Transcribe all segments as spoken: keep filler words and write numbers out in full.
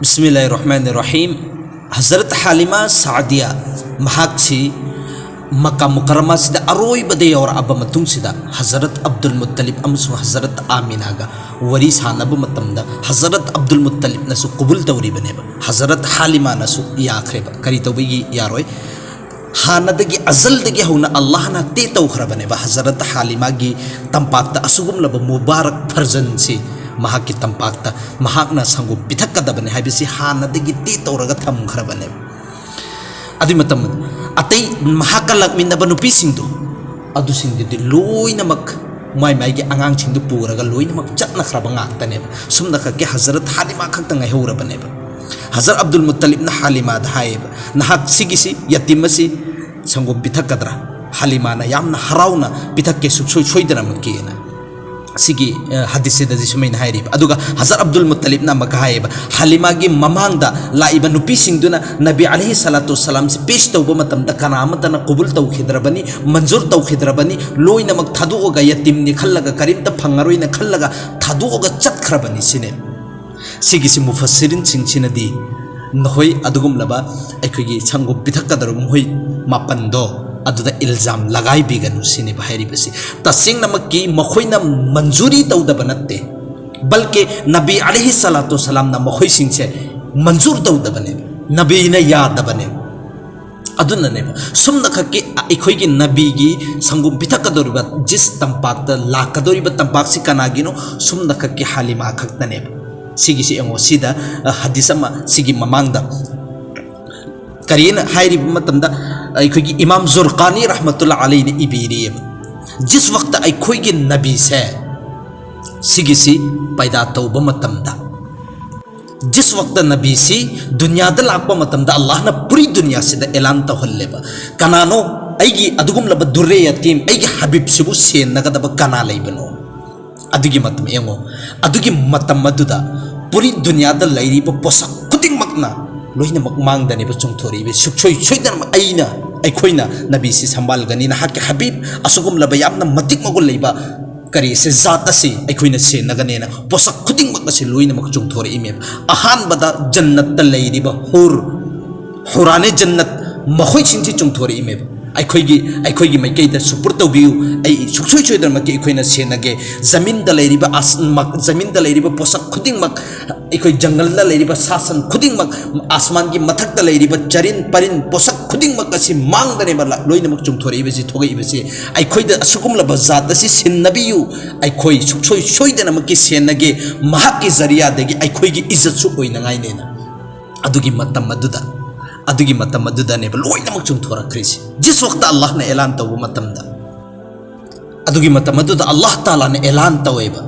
ꯕꯤꯁꯃꯤꯜꯂꯥꯍꯤꯔ ꯔꯍꯃꯥꯅꯤꯔ ꯔꯍꯤꯝ꯫ ꯍꯖꯔꯠ ꯍꯥꯂꯤꯃꯥ ꯁꯥꯗꯤꯌꯥ, ꯃꯍꯥꯛꯁꯤ ꯃꯀꯥ ꯃꯨꯀꯔꯔꯃꯥꯁꯤꯗ ꯑꯔꯣꯏꯕꯗ ꯌꯧꯔꯛꯑꯕ ꯃꯇꯨꯡꯁꯤꯗ, ꯍꯖꯔꯠ ꯑꯕꯗꯨꯜ ꯃꯨꯠꯇꯂꯤꯕ ꯑꯃꯁꯨꯡ ꯍꯖꯔꯠ ꯑꯥꯃꯤꯅꯥꯒ ꯋꯥꯔꯤ ꯁꯥꯟꯅꯕ ꯃꯇꯝꯗ, ꯍꯖꯔꯠ ꯑꯕꯗꯨꯜ ꯃꯨꯠꯇꯂꯤꯕꯅꯁꯨ ꯀꯕꯨꯜ ꯇꯧꯔꯤꯕꯅꯦꯕ, ꯍꯖꯔꯠ ꯍꯥꯂꯤꯃꯥꯅꯁꯨ ꯌꯥꯈ꯭ꯔꯦꯕ꯫ ꯀꯔꯤ ꯇꯧꯕꯒꯤ ꯌꯥꯔꯣꯏ? ꯍꯥꯟꯅꯗꯒꯤ, ꯑꯖꯜꯗꯒꯤ ꯍꯧꯅ ꯑꯜꯂꯥꯍꯅ ꯇꯦ ꯇꯧꯈ꯭ꯔꯕꯅꯦꯕ, ꯍꯖꯔꯠ ꯍꯥꯂꯤꯃꯥꯒꯤ ꯇꯝꯄꯥꯛꯇ ꯑꯁꯤꯒꯨꯝꯂꯕ ꯃꯨꯕꯥꯔꯛ ꯐꯔꯖꯟꯁꯤ ꯃꯍꯥꯛꯀꯤ ꯇꯝꯄꯥꯛꯇ ꯃꯍꯥꯛꯅ ꯁꯪꯒꯣꯝ ꯄꯤꯊꯛꯀꯗꯕꯅꯤ ꯍꯥꯏꯕꯁꯤ ꯍꯥꯟꯅꯗꯒꯤ ꯇꯦ ꯇꯧꯔꯒ ꯊꯝꯈ꯭ꯔꯕꯅꯦꯕ꯫ ꯑꯗꯨꯏ ꯃꯇꯝ ꯑꯇꯩ ꯃꯍꯥꯛꯀ ꯂꯥꯛꯃꯤꯟꯅꯕ ꯅꯨꯄꯤꯁꯤꯡꯗꯨ, ꯑꯗꯨꯁꯤꯡꯗꯨꯗꯤ ꯂꯣꯏꯅꯃꯛ ꯃꯥꯏ ꯃꯥꯏꯒꯤ ꯑꯉꯥꯡꯁꯤꯡꯗꯨ ꯄꯨꯔꯒ ꯂꯣꯏꯅꯃꯛ ꯆꯠꯅꯈ꯭ꯔꯕ ꯉꯥꯛꯇꯅꯦꯕ꯫ ꯁꯨꯝꯅ ꯈꯛꯀꯤ ꯍꯖꯔꯠ ꯍꯥꯂꯤꯃꯥ ꯈꯛꯇ ꯉꯥꯏꯍꯧꯔꯕꯅꯦꯕ꯫ ꯍꯖꯔꯠ ꯑꯕꯗꯨꯜ ꯃꯨꯠꯇꯂꯤꯕꯅ ꯍꯥꯂꯤꯃꯥꯗ ꯍꯥꯏꯌꯦꯕ, "ꯅꯍꯥꯛ ꯁꯤꯒꯤꯁꯤ, ꯌꯇꯤꯝ ꯑꯁꯤ ꯁꯪꯒꯣꯝ ꯄꯤꯊꯛꯀꯗ꯭ꯔꯥ?" ꯍꯥꯂꯤꯃꯥꯅ ꯌꯥꯝꯅ ꯍꯔꯥꯎꯅ, "ꯄꯤꯊꯛꯀꯦ, ꯁꯨꯡꯁꯣꯏ ꯁꯣꯏꯗꯅꯃꯛꯀꯤꯅ"꯫ ꯁꯤꯒꯤ, ꯑ, ꯍꯗꯤꯁꯁꯤꯗꯗꯤ ꯁꯨꯃꯥꯏꯅ ꯍꯥꯏꯔꯤꯕ꯫ ꯑꯗꯨꯒ ꯍꯖꯔꯠ ꯑꯕꯗꯨꯜ ꯃꯨꯠꯇꯂꯤꯕꯅ ꯑꯃꯨꯛꯀ ꯍꯥꯏꯌꯦꯕ, ꯍꯥꯂꯤꯃꯥꯒꯤ ꯃꯃꯥꯡꯗ ꯂꯥꯛꯏꯕ ꯅꯨꯄꯤꯁꯤꯡꯗꯨꯅ ꯅꯕꯤ ꯑꯂꯩꯍꯤ ꯁꯂꯥꯇꯨ ꯁꯂꯥꯝꯁꯤ ꯄꯦꯁ ꯇꯧꯕ ꯃꯇꯝꯗ ꯀꯅꯥ ꯑꯃꯠꯇꯅ ꯀꯕꯨꯜ ꯇꯧꯈꯤꯗ꯭ꯔꯕꯅꯤ, ꯃꯟꯖꯨꯔ ꯇꯧꯈꯤꯗ꯭ꯔꯕꯅꯤ, ꯂꯣꯏꯅꯃꯛ ꯊꯥꯗꯣꯛꯑꯒ, ꯌꯇꯤꯝꯅꯤ ꯈꯜꯂꯒ, ꯀꯔꯤꯝꯇ ꯐꯪꯉꯔꯣꯏꯅ ꯈꯜꯂꯒ ꯊꯥꯗꯣꯛꯑꯒ ꯆꯠꯈ꯭ꯔꯕꯅꯤ ꯁꯤꯅꯦ꯫ ꯁꯤꯒꯤꯁꯤ ꯃꯨꯐꯁꯤꯔꯤꯟꯁꯤꯡꯁꯤꯅꯗꯤ ꯅꯈꯣꯏ ꯑꯗꯨꯒꯨꯝꯂꯕ ꯑꯩꯈꯣꯏꯒꯤ ꯁꯪꯒꯣꯝ ꯄꯤꯊꯛꯀꯗꯧꯔꯕ ꯃꯈꯣꯏ ꯃꯥꯄꯟꯗꯣ ꯑꯗꯨꯗ ꯏꯜꯖꯥꯝ ꯂꯒꯥꯏꯕꯤꯒꯅꯨ ꯁꯤꯅꯦꯕ ꯍꯥꯏꯔꯤꯕꯁꯤ꯫ ꯇꯁꯦꯡꯅꯃꯛꯀꯤ ꯃꯈꯣꯏꯅ ꯃꯟꯖꯨꯔꯤ ꯇꯧꯗꯕ ꯅꯠꯇꯦ, ꯕꯜꯀꯤ ꯅꯕꯤ ꯑꯂꯩꯍꯤ ꯁꯂꯥꯇꯨ ꯁꯂꯥꯝꯅ ꯃꯈꯣꯏꯁꯤꯡꯁꯦ ꯃꯟꯖꯨꯔ ꯇꯧꯗꯕꯅꯦꯕ, ꯅꯕꯤꯅ ꯌꯥꯗꯕꯅꯦꯕ꯫ ꯑꯗꯨꯅꯅꯦꯕ ꯁꯨꯝꯅ ꯈꯛꯀꯤ ꯑꯩꯈꯣꯏꯒꯤ ꯅꯕꯤꯒꯤ ꯁꯪꯒꯣꯝ ꯄꯤꯊꯛꯀꯗꯧꯔꯤꯕ ꯖꯤꯁ ꯇꯝꯄꯥꯛꯇ ꯂꯥꯛꯀꯗꯧꯔꯤꯕ ꯇꯝꯄꯥꯛꯁꯤ ꯀꯅꯥꯒꯤꯅꯣ? ꯁꯨꯝꯅ ꯈꯛꯀꯤ ꯍꯥꯂꯤꯃꯥ ꯈꯛꯇꯅꯦꯕ꯫ ꯁꯤꯒꯤꯁꯤ ꯌꯦꯡꯉꯣ, ꯁꯤꯗ, ꯑ, ꯍꯗꯤꯁ ꯑꯃ ꯁꯤꯒꯤ ꯃꯃꯥꯡꯗ ꯀꯔꯤꯅ ꯍꯥꯏꯔꯤꯕ ꯃꯇꯝꯗ, ꯑꯩꯈꯣꯏꯒꯤ ꯏꯃꯥꯝ ꯖꯨꯔꯀꯥꯅꯤ ꯔꯍꯃꯇꯨꯜꯂꯥ ꯑꯂꯩꯅ ꯏꯕꯤꯔꯤꯑꯕ, ꯖꯤꯁ ꯋꯛꯇ ꯑꯩꯈꯣꯏꯒꯤ ꯅꯕꯤꯁꯦ ꯁꯤꯒꯤꯁꯤ ꯄꯩꯗꯥ ꯇꯧꯕ ꯃꯇꯝꯗ, ꯖꯤꯁ ꯋꯛꯇ ꯅꯕꯤꯁꯤ ꯗꯨꯅꯤꯌꯥꯗ ꯂꯥꯛꯄ ꯃꯇꯝꯗ ꯑꯜꯂꯥꯍꯅ ꯄꯨꯔꯤ ꯗꯨꯅꯤꯌꯥꯁꯤꯗ ꯑꯦꯂꯥꯟ ꯇꯧꯍꯜꯂꯦꯕ, "ꯀꯅꯥꯅꯣ ꯑꯩꯒꯤ ꯑꯗꯨꯒꯨꯝꯂꯕ ꯗꯨꯔꯦ ꯌꯇꯤꯝ, ꯑꯩꯒꯤ ꯍꯕꯤꯕꯁꯤꯕꯨ ꯁꯦꯟꯅꯒꯗꯕ ꯀꯅꯥ ꯂꯩꯕꯅꯣ?" ꯑꯗꯨꯒꯤ ꯃꯇꯝ ꯌꯦꯡꯉꯣ, ꯑꯗꯨꯒꯤ ꯃꯇꯝ ꯑꯗꯨꯗ ꯄꯨꯔꯤ ꯗꯨꯅꯤꯌꯥꯗ ꯂꯩꯔꯤꯕ ꯄꯣꯠꯁꯛ ꯈꯨꯗꯤꯡꯃꯛꯅ ꯂꯣꯏꯅꯃꯛ ꯃꯥꯡꯗꯅꯦꯕ ꯆꯣꯡꯊꯣꯔꯛꯏꯕ꯫ ꯁꯨꯡꯁꯣꯏ ꯁꯣꯏꯗꯅꯃꯛ ꯑꯩꯅ, ꯑꯩꯈꯣꯏꯅ ꯅꯕꯤꯁꯤ ꯁꯝꯕꯥꯜꯒꯅꯤ, ꯅꯍꯥꯛꯀꯤ ꯍꯕꯤꯕ ꯑꯁꯤꯒꯨꯝꯂꯕ ꯌꯥꯝꯅ ꯃꯇꯤꯛ ꯃꯒꯨꯟ ꯂꯩꯕ ꯀꯔꯤꯁꯦ, ꯖꯥꯠ ꯑꯁꯤ ꯑꯩꯈꯣꯏꯅ ꯁꯦꯟꯅꯒꯅꯦꯅ ꯄꯣꯠꯁꯛ ꯈꯨꯗꯤꯡꯃꯛ ꯑꯁꯤ ꯂꯣꯏꯅꯃꯛ ꯆꯨꯝꯊꯣꯔꯛꯏꯃꯦꯕ꯫ ꯑꯍꯥꯟꯕꯗ ꯖꯟꯅꯠꯇ ꯂꯩꯔꯤꯕ ꯍꯨꯔ, ꯍꯨꯔꯥꯅꯦ ꯖꯟꯅꯠ, ꯃꯈꯣꯏꯁꯤꯡꯁꯤ ꯆꯨꯝꯊꯣꯔꯛꯏꯃꯦꯕ꯫ ꯑꯩꯈꯣꯏꯒꯤ, ꯑꯩꯈꯣꯏꯒꯤ ꯃꯥꯏꯀꯩꯗ ꯁꯨꯄꯨꯔ ꯇꯧꯕꯤꯌꯨ, ꯑꯩ ꯁꯨꯡꯁꯣꯏ ꯁꯣꯏꯗꯅꯃꯛꯀꯤ ꯑꯩꯈꯣꯏꯅ ꯁꯦꯟꯅꯒꯦ꯫ ꯖꯃꯤꯟꯗ ꯂꯩꯔꯤꯕ ꯑꯁ-, ꯃꯛ-, ꯖꯃꯤꯟꯗ ꯂꯩꯔꯤꯕ ꯄꯣꯠꯁꯛ ꯈꯨꯗꯤꯡꯃꯛ, ꯑꯩꯈꯣꯏ ꯖꯪꯒꯜꯗ ꯂꯩꯔꯤꯕ ꯁꯥ ꯁꯟ ꯈꯨꯗꯤꯡꯃꯛ, ꯑꯁꯃꯥꯟꯒꯤ ꯃꯊꯛꯇ ꯂꯩꯔꯤꯕ ꯆꯔꯤꯟ ꯄꯔꯤꯟ ꯄꯣꯠꯁꯛ ꯈꯨꯗꯤꯡꯃꯛ ꯑꯁꯤ ꯃꯥꯡꯗꯅꯦꯕ ꯂ-, ꯂꯣꯏꯅꯃꯛ ꯆꯨꯝꯊꯣꯔꯛꯏꯕꯁꯤ, ꯊꯣꯛꯂꯛꯏꯕꯁꯤ꯫ ꯑꯩꯈꯣꯏꯗ ꯑꯁꯤꯒꯨꯝꯂꯕ ꯖꯥꯠ ꯑꯁꯤ ꯁꯤꯟꯅꯕꯤꯌꯨ, ꯑꯩꯈꯣꯏ ꯁꯨꯡꯁꯣꯏ ꯁꯣꯏꯗꯅꯃꯛꯀꯤ ꯁꯦꯟꯅꯒꯦ, ꯃꯍꯥꯛꯀꯤ ꯖꯔꯤꯌꯥꯗꯒꯤ ꯑꯩꯈꯣꯏꯒꯤ ꯏꯖꯠꯁꯨ ꯑꯣꯏꯅꯉꯥꯏꯅꯦꯅ꯫ ꯑꯗꯨꯒꯤ ꯃꯇꯝ ꯑꯗꯨꯗ, ꯑꯗꯨꯒꯤ ꯃꯇꯝ ꯑꯗꯨꯗꯅꯦꯕ ꯂꯣꯏꯅꯃꯛ ꯆꯨꯝꯊꯣꯔꯛꯈ꯭ꯔꯤꯁꯤ꯫ ꯖꯤꯁ ꯋꯛꯇ ꯑꯜꯂꯥꯍꯅ ꯑꯦꯂꯥꯟ ꯇꯧꯕ ꯃꯇꯝꯗ, ꯑꯗꯨꯒꯤ ꯃꯇꯝ ꯑꯗꯨꯗ ꯑꯜꯂꯥꯍ ꯇꯥꯂꯥꯅ ꯑꯦꯂꯥꯟ ꯇꯧꯋꯦꯕ,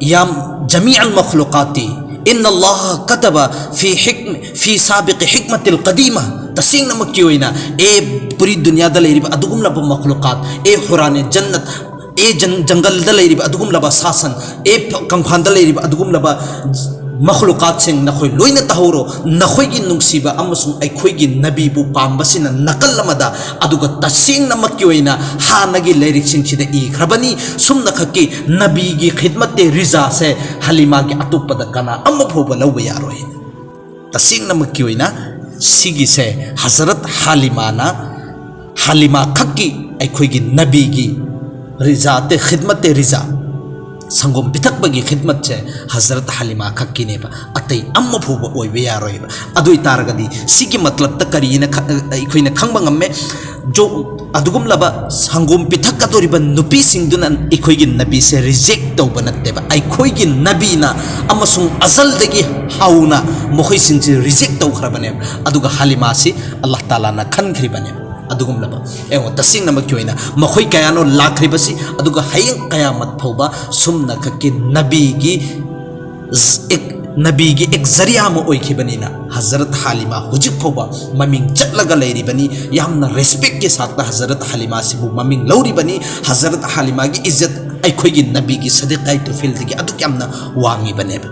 "ꯌꯥꯝ ꯖꯃꯤꯑꯜ ꯃꯈꯂꯨꯀꯥꯇꯤ, ꯏꯟꯅ ꯑꯜꯂꯥꯍ ꯀꯇꯕ ꯐꯤ ꯍꯤꯛ-, ꯐꯤ ꯁꯥꯕꯤꯛ ꯍꯤꯛꯃꯇꯤꯜ ꯀꯗꯤꯃ"꯫ ꯇꯁꯦꯡꯅꯃꯛꯀꯤ ꯑꯣꯏꯅ, ꯑꯦ ꯄꯨꯔꯤ ꯗꯨꯅꯤꯌꯥꯗ ꯂꯩꯔꯤꯕ ꯑꯗꯨꯒꯨꯝꯂꯕ ꯃꯈꯂꯨꯀꯥꯠ, ꯑꯦ ꯍꯨꯔꯥꯅꯦ ꯖꯟꯅꯠ, ꯑꯦ ꯖꯪ-, ꯖꯪꯒꯜꯗ ꯂꯩꯔꯤꯕ ꯑꯗꯨꯒꯨꯝꯂꯕ ꯁꯥ ꯁꯟ, ꯑꯦ ꯐ-, ꯀꯪꯐꯥꯟꯗ ꯂꯩꯔꯤꯕ ꯑꯗꯨꯒꯨꯝꯂꯕ ꯃꯈꯂꯨꯀꯥꯠꯁꯤꯡ, ꯅꯈꯣꯏ ꯂꯣꯏꯅ ꯇꯥꯍꯧꯔꯣ꯫ ꯅꯈꯣꯏꯒꯤ ꯅꯨꯡꯁꯤꯕ ꯑꯃꯁꯨꯡ ꯑꯩꯈꯣꯏꯒꯤ ꯅꯕꯤꯕꯨ ꯄꯥꯝꯕꯁꯤꯅ ꯅꯥꯀꯜ ꯑꯃꯗ, ꯑꯗꯨꯒ ꯇꯁꯦꯡꯅꯃꯛꯀꯤ ꯑꯣꯏꯅ ꯍꯥꯟꯅꯒꯤ ꯂꯥꯏꯔꯤꯛꯁꯤꯡꯁꯤꯗ ꯏꯈ꯭ꯔꯕꯅꯤ, ꯁꯨꯝꯅꯈꯛꯀꯤ ꯅꯕꯤꯒꯤ ꯈꯤꯗꯃꯠꯇꯦ ꯔꯤꯖꯥꯁꯦ ꯍꯂꯤꯃꯥꯒꯤ ꯑꯇꯣꯞꯄꯗ ꯀꯅꯥ ꯑꯃ ꯐꯥꯎꯕ ꯂꯧꯕ ꯌꯥꯔꯣꯏ꯫ ꯇꯁꯦꯡꯅꯃꯛꯀꯤ ꯑꯣꯏꯅ ꯁꯤꯒꯤꯁꯦ ꯍꯖꯔꯠ ꯍꯥꯂꯤꯃꯥꯅ, ꯍꯥꯂꯤꯃꯥ ꯈꯛꯀꯤ ꯑꯩꯈꯣꯏꯒꯤ ꯅꯕꯤꯒꯤ ꯔꯤꯖꯥꯇꯦ, ꯈꯤꯗꯃꯠꯇꯦ ꯔꯤꯖꯥ, ꯁꯪꯒꯣꯝ ꯄꯤꯊꯛꯄꯒꯤ ꯈꯤꯗꯃꯠꯁꯦ ꯍꯖꯔꯠ ꯍꯥꯂꯤꯃꯥ ꯈꯛꯀꯤꯅꯦꯕ, ꯑꯇꯩ ꯑꯃ ꯐꯥꯎꯕ ꯑꯣꯏꯕ ꯌꯥꯔꯣꯏꯕ꯫ ꯑꯗꯨ ꯑꯣꯏꯇꯥꯔꯒꯗꯤ ꯁꯤꯒꯤ ꯃꯇꯂꯕꯇ ꯀꯔꯤꯅ ꯈ-, ꯑꯩꯈꯣꯏꯅ ꯈꯪꯕ ꯉꯝꯃꯦ? ꯖꯣ-, ꯑꯗꯨꯒꯨꯝꯂꯕ ꯁꯪꯒꯣꯝ ꯄꯤꯊꯛꯀꯗꯧꯔꯤꯕ ꯅꯨꯄꯤꯁꯤꯡꯗꯨꯅ ꯑꯩꯈꯣꯏꯒꯤ ꯅꯕꯤꯁꯦ ꯔꯤꯖꯦꯛ ꯇꯧꯕ ꯅꯠꯇꯦꯕ꯫ ꯑꯩꯈꯣꯏꯒꯤ ꯅꯕꯤꯅ ꯑꯃꯁꯨꯡ ꯑꯖꯜꯗꯒꯤ ꯍꯧꯅ ꯃꯈꯣꯏꯁꯤꯡꯁꯤ ꯔꯤꯖꯦꯛ ꯇꯧꯈ꯭ꯔꯕꯅꯦꯕ꯫ ꯑꯗꯨꯒ ꯍꯥꯂꯤꯃꯥꯁꯤ ꯑꯜꯂꯥꯍ ꯇꯥꯂꯥꯅ ꯈꯟꯈ꯭ꯔꯤꯕꯅꯦꯕ꯫ ꯑꯗꯨꯒꯨꯝꯂꯕ, ꯌꯦꯡꯉꯣ, ꯇꯁꯦꯡꯅꯃꯛꯀꯤ ꯑꯣꯏꯅ ꯃꯈꯣꯏ ꯀꯌꯥꯅꯣ ꯂꯥꯛꯈ꯭ꯔꯤꯕꯁꯤ, ꯑꯗꯨꯒ ꯍꯌꯦꯡ ꯀꯌꯥꯃꯠ ꯐꯥꯎꯕ ꯁꯨꯝꯅꯈꯛꯀꯤ ꯅꯕꯤꯒꯤ ꯖ-, ꯑꯦꯛ-, ꯅꯕꯤꯒꯤ ꯑꯦꯛ ꯖꯔꯤꯌꯥ ꯑꯃ ꯑꯣꯏꯈꯤꯕꯅꯤꯅ ꯍꯖꯔꯠ ꯍꯥꯂꯤꯃꯥ ꯍꯧꯖꯤꯛ ꯐꯥꯎꯕ ꯃꯃꯤꯡ ꯆꯠꯂꯒ ꯂꯩꯔꯤꯕꯅꯤ꯫ ꯌꯥꯝꯅ ꯔꯦꯁꯄꯦꯛꯀꯤ ꯁꯥꯠꯇ ꯍꯖꯔꯠ ꯍꯥꯂꯤꯃꯥꯁꯤꯕꯨ ꯃꯃꯤꯡ ꯂꯧꯔꯤꯕꯅꯤ꯫ ꯍꯖꯔꯠ ꯍꯥꯂꯤꯃꯥꯒꯤ ꯏꯖꯠ ꯑꯩꯈꯣꯏꯒꯤ ꯅꯕꯤꯒꯤ ꯁꯗꯤꯀꯥꯏ ꯇꯨꯐꯤꯜꯗꯒꯤ ꯑꯗꯨꯛ ꯌꯥꯝꯅ ꯋꯥꯡꯉꯤꯕꯅꯦꯕ꯫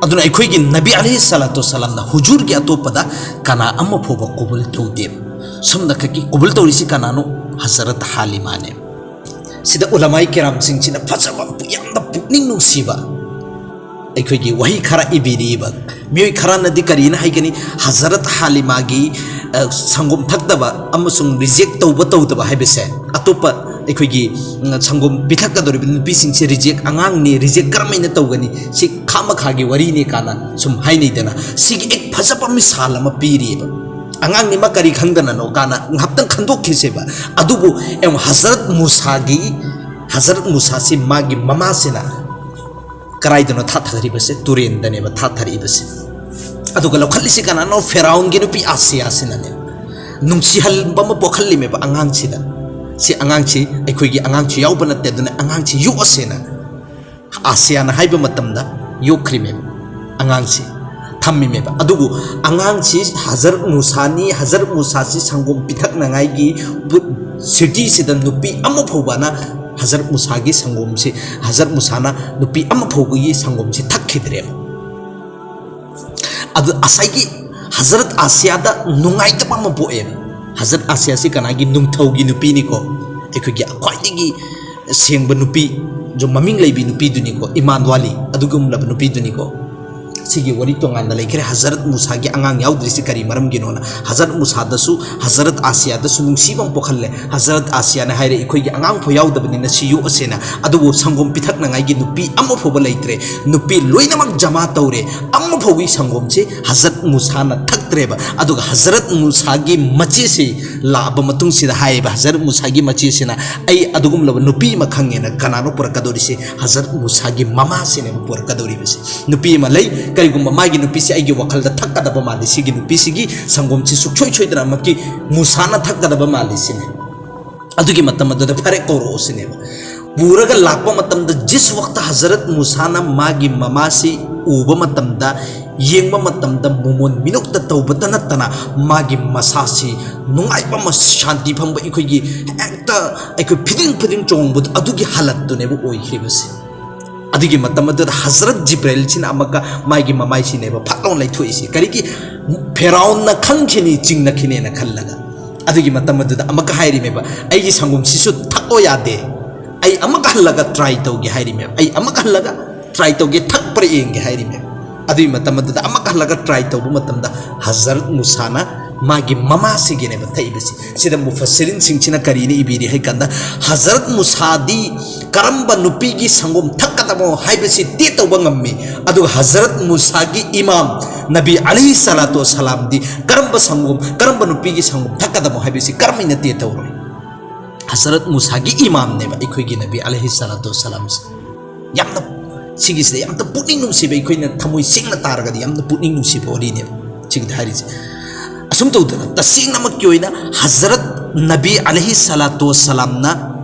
ꯑꯗꯨꯅ ꯑꯩꯈꯣꯏꯒꯤ ꯅꯕꯤ ꯑꯂꯩꯍꯤ ꯁꯂꯥꯇꯨ ꯋꯁꯁꯂꯥꯝꯅ ꯍꯨꯖꯨꯔꯒꯤ ꯑꯇꯣꯞꯄꯗ ꯀꯅꯥ ꯑꯃ ꯐꯥꯎꯕ ꯀꯕꯨꯜ ꯇꯧꯗꯦꯕ꯫ ꯁꯨꯝꯅꯈꯛꯀꯤ ꯀꯕꯨꯜ ꯇꯧꯔꯤꯁꯤ ꯀꯅꯥꯅꯣ? ꯍꯖꯔꯠ ꯍꯥꯂꯤꯃꯥꯅꯦꯕ꯫ ꯁꯤꯗ ꯎꯂꯃꯥꯏ ꯀꯤꯔꯥꯝꯁꯤꯡꯁꯤꯅ ꯐꯖꯕ, ꯌꯥꯝꯅ ꯄꯨꯛꯅꯤꯡ ꯅꯨꯡꯁꯤꯕ ꯑꯩꯈꯣꯏꯒꯤ ꯋꯥꯍꯩ ꯈꯔ ꯏꯕꯤꯔꯤꯕ꯫ ꯃꯤꯑꯣꯏ ꯈꯔꯅꯗꯤ ꯀꯔꯤꯅ ꯍꯥꯏꯒꯅꯤ, ꯍꯖꯔꯠ ꯍꯥꯂꯤꯃꯥꯒꯤ, ꯑ, ꯁꯪꯒꯣꯝ ꯊꯛꯇꯕ ꯑꯃꯁꯨꯡ ꯔꯤꯖꯦꯛ ꯇꯧꯕ ꯇꯧꯗꯕ ꯍꯥꯏꯕꯁꯦ, ꯑꯇꯣꯞꯄ ꯑꯩꯈꯣꯏꯒꯤ, ꯎꯝ, ꯁꯪꯒꯣꯝ ꯄꯤꯊꯛꯀꯗꯧꯔꯤꯕ ꯅꯨꯄꯤꯁꯤꯡꯁꯦ ꯔꯤꯖꯦꯛ ꯑꯉꯥꯡꯅꯤ, ꯔꯤꯖꯦꯛ ꯀꯔꯝꯍꯥꯏꯅ ꯇꯧꯒꯅꯤ? ꯁꯤ ꯈꯥꯃꯈꯥꯒꯤ ꯋꯥꯔꯤꯅꯤ ꯀꯥꯏꯅ ꯁꯨꯝ ꯍꯥꯏꯅꯩꯗꯅ, ꯁꯤꯒꯤ ꯑꯦꯛ ꯐꯖꯕ ꯃꯤꯁꯥꯜ ꯑꯃ ꯄꯤꯔꯤꯑꯕ꯫ ꯑꯉꯥꯡꯅꯤ, ꯃꯥ ꯀꯔꯤ ꯈꯪꯗꯅꯅꯣ ꯀꯥꯏꯅ ꯉꯥꯏꯍꯥꯛꯇꯪ ꯈꯟꯗꯣꯛꯈꯤꯁꯦꯕ꯫ ꯑꯗꯨꯕꯨ ꯌꯦꯡꯉꯣ, ꯍꯖꯔꯠ ꯃꯨꯁꯥꯒꯤ, ꯍꯖꯔꯠ ꯃꯨꯁꯥꯁꯤ ꯃꯥꯒꯤ ꯃꯃꯥꯁꯤꯅ ꯀꯗꯥꯏꯗꯅꯣ ꯊꯥꯊꯔꯤꯕꯁꯦ? ꯇꯨꯔꯦꯟꯗꯅꯦꯕ ꯊꯥꯊꯔꯛꯏꯕꯁꯦ꯫ ꯑꯗꯨꯒ ꯂꯧꯈꯠꯂꯤꯁꯤ ꯀꯅꯥꯅꯣ? ꯐꯦꯔꯥꯎꯟꯒꯤ ꯅꯨꯄꯤ ꯑꯥꯁꯤꯌꯥꯁꯤꯅꯅꯦ꯫ ꯅꯨꯡꯁꯤꯍꯟꯕ ꯑꯃ ꯄꯣꯛꯍꯜꯂꯤꯃꯦꯕ ꯑꯉꯥꯡꯁꯤꯗ꯫ ꯁꯤ ꯑꯉꯥꯡꯁꯤ ꯑꯩꯈꯣꯏꯒꯤ ꯑꯉꯥꯡꯁꯤ ꯌꯥꯎꯕ ꯅꯠꯇꯦ, ꯑꯗꯨꯅ ꯑꯉꯥꯡꯁꯤ ꯌꯣꯛꯑꯁꯦꯅ ꯑꯥꯁꯤꯌꯥꯅ ꯍꯥꯏꯕ ꯃꯇꯝꯗ ꯌꯣꯛꯈ꯭ꯔꯤꯃꯦꯕ꯫ ꯑꯉꯥꯡꯁꯤ ꯊꯝꯃꯤꯃꯦꯕ꯫ ꯑꯗꯨꯕꯨ ꯑꯉꯥꯡꯁꯤ ꯍꯖꯔꯠ ꯃꯨꯁꯥꯅꯤ, ꯍꯖꯔꯠ ꯃꯨꯁꯥꯁꯤ ꯁꯪꯒꯣꯝ ꯄꯤꯊꯛꯅꯉꯥꯏꯒꯤ ꯕꯨꯠ-, ꯁꯤꯇꯤꯁꯤꯗ ꯅꯨꯄꯤ ꯑꯃ ꯐꯥꯎꯕꯅ ꯍꯖꯔꯠ ꯃꯨꯁꯥꯒꯤ ꯁꯪꯒꯣꯝꯁꯤ, ꯍꯖꯔꯠ ꯃꯨꯁꯥꯅ ꯅꯨꯄꯤ ꯑꯃ ꯐꯥꯎꯕꯒꯤ ꯁꯪꯒꯣꯝꯁꯤ ꯊꯛꯈꯤꯗ꯭ꯔꯦꯕ꯫ ꯑꯗꯨ ꯉꯁꯥꯏꯒꯤ ꯍꯖꯔꯠ ꯑꯥꯁꯤꯌꯥꯗ ꯅꯨꯡꯉꯥꯏꯇꯕ ꯑꯃ ꯄꯣꯛꯑꯦꯕ꯫ ꯍꯖꯔꯠ ꯑꯥꯁꯤꯌꯥꯁꯤ ꯀꯅꯥꯒꯤ? ꯅꯨꯡꯊꯧꯒꯤ ꯅꯨꯄꯤꯅꯤꯀꯣ, ꯑꯩꯈꯣꯏꯒꯤ ꯈ꯭ꯋꯥꯏꯗꯒꯤ ꯁꯦꯡꯕ ꯅꯨꯄꯤ, ꯖꯣ ꯃꯃꯤꯡ ꯂꯩꯕꯤ ꯅꯨꯄꯤꯗꯨꯅꯤꯀꯣ, ꯏꯃꯥꯟ ꯋꯥꯂꯤ ꯑꯗꯨꯒꯨꯝꯂꯕ ꯅꯨꯄꯤꯗꯨꯅꯤꯀꯣ꯫ ꯁꯤꯒꯤ ꯋꯥꯔꯤ ꯇꯣꯉꯥꯟꯅ ꯂꯩꯈ꯭ꯔꯦ꯫ ꯍꯖꯔꯠ ꯃꯨꯁꯥꯒꯤ ꯑꯉꯥꯡ ꯌꯥꯎꯗ꯭ꯔꯤꯁꯤ ꯀꯔꯤ ꯃꯔꯝꯒꯤꯅꯣꯅ ꯍꯖꯔꯠ ꯃꯨꯁꯥꯗꯁꯨ, ꯍꯖꯔꯠ ꯑꯥꯁꯤꯌꯥꯗꯁꯨ ꯅꯨꯡꯁꯤꯕ ꯑꯃ ꯄꯣꯛꯍꯜꯂꯦ꯫ ꯍꯖꯔꯠ ꯑꯥꯁꯤꯌꯥꯅ ꯍꯥꯏꯔꯦ, "ꯑꯩꯈꯣꯏꯒꯤ ꯑꯉꯥꯡꯐꯥꯎ ꯌꯥꯎꯗꯕꯅꯤꯅ ꯁꯤ ꯌꯣꯛꯑꯁꯦꯅ꯫ ꯑꯗꯨꯕꯨ ꯁꯪꯒꯣꯝ ꯄꯤꯊꯛꯅꯉꯥꯏꯒꯤ ꯅꯨꯄꯤ ꯑꯃ ꯐꯥꯎꯕ ꯂꯩꯇ꯭ꯔꯦ꯫ ꯅꯨꯄꯤ ꯂꯣꯏꯅꯃꯛ ꯖꯃꯥ ꯇꯧꯔꯦ꯫ ꯑꯃ ꯐꯥꯎꯕꯒꯤ ꯁꯪꯒꯣꯝꯁꯦ ꯍꯖꯔꯠ ꯃꯨꯁꯥꯅ ꯊꯛꯇ꯭ꯔꯦꯕ꯫ ꯑꯗꯨꯒ ꯍꯖꯔꯠ ꯃꯨꯁꯥꯒꯤ ꯃꯆꯦꯁꯤ ꯂꯥꯛꯑꯕ ꯃꯇꯨꯡꯁꯤꯗ ꯍꯥꯏꯌꯦꯕ, ꯍꯖꯔꯠ ꯃꯨꯁꯥꯒꯤ ꯃꯆꯦꯁꯤꯅ, 'ꯑꯩ ꯑꯗꯨꯒꯨꯝꯂꯕ ꯅꯨꯄꯤ ꯑꯃ ꯈꯪꯉꯦꯅ.' ꯀꯅꯥꯅꯣ ꯄꯨꯔꯛꯀꯗꯧꯔꯤꯁꯦ? ꯍꯖꯔꯠ ꯃꯨꯁꯥꯒꯤ ꯃꯃꯥꯁꯤꯅꯦꯕ ꯄꯨꯔꯛꯀꯗꯧꯔꯤꯕꯁꯦ꯫ ꯅꯨꯄꯤ ꯑꯃ ꯂꯩ, ꯀꯔꯤꯒꯨꯝꯕ ꯃꯥꯒꯤ ꯅꯨꯄꯤꯁꯤ ꯑꯩꯒꯤ ꯋꯥꯈꯜꯗ ꯊꯛꯀꯗꯕ ꯃꯥꯜꯂꯤ, ꯁꯤꯒꯤ ꯅꯨꯄꯤꯁꯤꯒꯤ ꯁꯪꯒꯣꯝꯁꯤ ꯁꯨꯡꯁꯣꯏ ꯁꯣꯏꯗꯅꯃꯛꯀꯤ ꯃꯨꯁꯥꯅ ꯊꯛꯀꯗꯕ ꯃꯥꯜꯂꯤ ꯁꯤꯅꯦ꯫ ꯑꯗꯨꯒꯤ ꯃꯇꯝ ꯑꯗꯨꯗ ꯐꯔꯦ ꯀꯧꯔꯛꯑꯣ ꯁꯤꯅꯦꯕ꯫ ꯄꯨꯔꯒ ꯂꯥꯛꯄ ꯃꯇꯝꯗ ꯖꯤꯁ ꯋꯛꯇ ꯍꯖꯔꯠ ꯃꯨꯁꯥꯅ ꯃꯥꯒꯤ ꯃꯃꯥꯁꯤ ꯎꯕ ꯃꯇꯝꯗ, ꯌꯦꯡꯕ ꯃꯇꯝꯗ ꯃꯣꯃꯣꯟ ꯃꯤꯅꯣꯛꯇ ꯇꯧꯕꯇ ꯅꯠꯇꯅ ꯃꯥꯒꯤ ꯃꯁꯥꯁꯤ ꯅꯨꯡꯉꯥꯏꯕ ꯑꯃ, ꯁꯥꯟꯇꯤ ꯐꯪꯕ, ꯑꯩꯈꯣꯏꯒꯤ ꯍꯦꯛꯇ ꯑꯩꯈꯣꯏ ꯐꯤꯗꯤꯡ ꯐꯤꯗꯤꯡ ꯆꯣꯡꯕꯗꯣ ꯑꯗꯨꯒꯤ ꯍꯥꯂꯠꯇꯨꯅꯦꯕ ꯑꯣꯏꯈ꯭ꯔꯤꯕꯁꯦ꯫ ꯑꯗꯨꯒꯤ ꯃꯇꯝ ꯑꯗꯨꯗ ꯍꯖꯔꯠ ꯖꯤꯕ꯭ꯔꯦꯜꯁꯤꯅ ꯑꯃꯨꯛꯀ ꯃꯥꯒꯤ ꯃꯃꯥꯏꯁꯤꯅꯦꯕ ꯐꯠ ꯂꯥꯎꯅ ꯂꯩꯊꯣꯛꯏꯁꯤ꯫ ꯀꯔꯤꯒꯤ? ꯐꯦꯔꯥꯎꯟꯅ ꯈꯪꯈꯤꯅꯤ, ꯆꯤꯡꯅꯈꯤꯅꯦꯅ ꯈꯜꯂꯒ꯫ ꯑꯗꯨꯒꯤ ꯃꯇꯝ ꯑꯗꯨꯗ ꯑꯃꯨꯛꯀ ꯍꯥꯏꯔꯤꯃꯦꯕ, "ꯑꯩꯒꯤ ꯁꯪꯒꯣꯝꯁꯤꯁꯨ ꯊꯛꯑꯣ ꯌꯥꯗꯦ, ꯑꯩ ꯑꯃꯨꯛꯀ ꯍꯜꯂꯒ ꯇ꯭ꯔꯥꯏ ꯇꯧꯒꯦ ꯍꯥꯏꯔꯤꯃꯦꯕ꯫ ꯑꯩ ꯑꯃꯨꯛꯀ ꯍꯜꯂꯒ ꯇ꯭ꯔꯥꯏ ꯇꯧꯒꯦ, ꯊꯛꯄ꯭ꯔꯥ ꯌꯦꯡꯒꯦ ꯍꯥꯏꯔꯤꯃꯦꯕ꯫ ꯑꯗꯨꯒꯤ ꯃꯇꯝ ꯑꯗꯨꯗ ꯑꯃꯨꯛꯀ ꯍꯜꯂꯒ ꯇ꯭ꯔꯥꯏ ꯇꯧꯕ ꯃꯇꯝꯗ ꯍꯖꯔꯠ ꯃꯨꯁꯥꯅ ꯃꯥꯒꯤ ꯃꯃꯥꯁꯤꯒꯤꯅꯦꯕ ꯊꯛꯏꯕꯁꯤ꯫ ꯁꯤꯗ ꯃꯨꯐꯁꯤꯔꯤꯟꯁꯤꯡꯁꯤꯅ ꯀꯔꯤꯅ ꯏꯕꯤꯔꯤ ꯍꯥꯏ ꯀꯥꯟꯗ, ꯍꯖꯔꯠ ꯃꯨꯁꯥꯗꯤ ꯀꯔꯝꯕ ꯅꯨꯄꯤꯒꯤ ꯁꯪꯒꯣꯝ ꯊꯛꯀꯗꯕꯅꯣ ꯍꯥꯏꯕꯁꯤ ꯇꯦꯁ ꯇꯧꯕ ꯉꯝꯃꯤ, ꯑꯗꯨꯒ ꯍꯖꯔꯠ ꯃꯨꯁꯥꯒꯤ ꯏꯃꯥꯝ ꯅꯕꯤ ꯑꯂꯩꯍꯤ ꯁꯂꯥꯇꯨ ꯋꯁꯁꯂꯥꯝꯗꯤ ꯀꯔꯝꯕ ꯁꯪꯒꯣꯝ, ꯀꯔꯝꯕ ꯅꯨꯄꯤꯒꯤ ꯁꯪꯒꯣꯝ ꯊꯛꯀꯗꯕꯅꯣ ꯍꯥꯏꯕꯁꯤ ꯀꯔꯝꯍꯥꯏꯅ ꯇꯦꯁ ꯇꯧꯔꯣꯏ? ꯍꯖꯔꯠ ꯃꯨꯁꯥꯒꯤ ꯏꯃꯥꯝꯅꯦꯕ ꯑꯩꯈꯣꯏꯒꯤ ꯅꯕꯤ ꯑꯂꯩꯍꯤ ꯁꯂꯥꯇꯨ ꯋꯁꯁꯂꯥꯝꯁꯦ꯫ ꯌꯥꯝꯅ, ꯁꯤꯒꯤꯁꯤꯗ ꯌꯥꯝꯅ ꯄꯨꯛꯅꯤꯡ ꯅꯨꯡꯁꯤꯕ, ꯑꯩꯈꯣꯏꯅ ꯊꯃꯣꯏ ꯁꯦꯡꯅ ꯇꯥꯔꯒꯗꯤ ꯌꯥꯝꯅ ꯄꯨꯛꯅꯤꯡ ꯅꯨꯡꯁꯤꯕ ꯋꯥꯔꯤꯅꯦꯕ ꯁꯤꯒꯤꯗ ꯍꯥꯏꯔꯤꯁꯦ꯫ ꯑꯁꯨꯝ ꯇꯧꯗꯅ ꯇꯁꯦꯡꯅꯃꯛꯀꯤ ꯑꯣꯏꯅ ꯍꯖꯔꯠ ꯅꯕꯤ ꯑꯂꯩꯍꯤ ꯁꯂꯥꯇꯨ ꯋꯁꯁꯂꯥꯝꯅ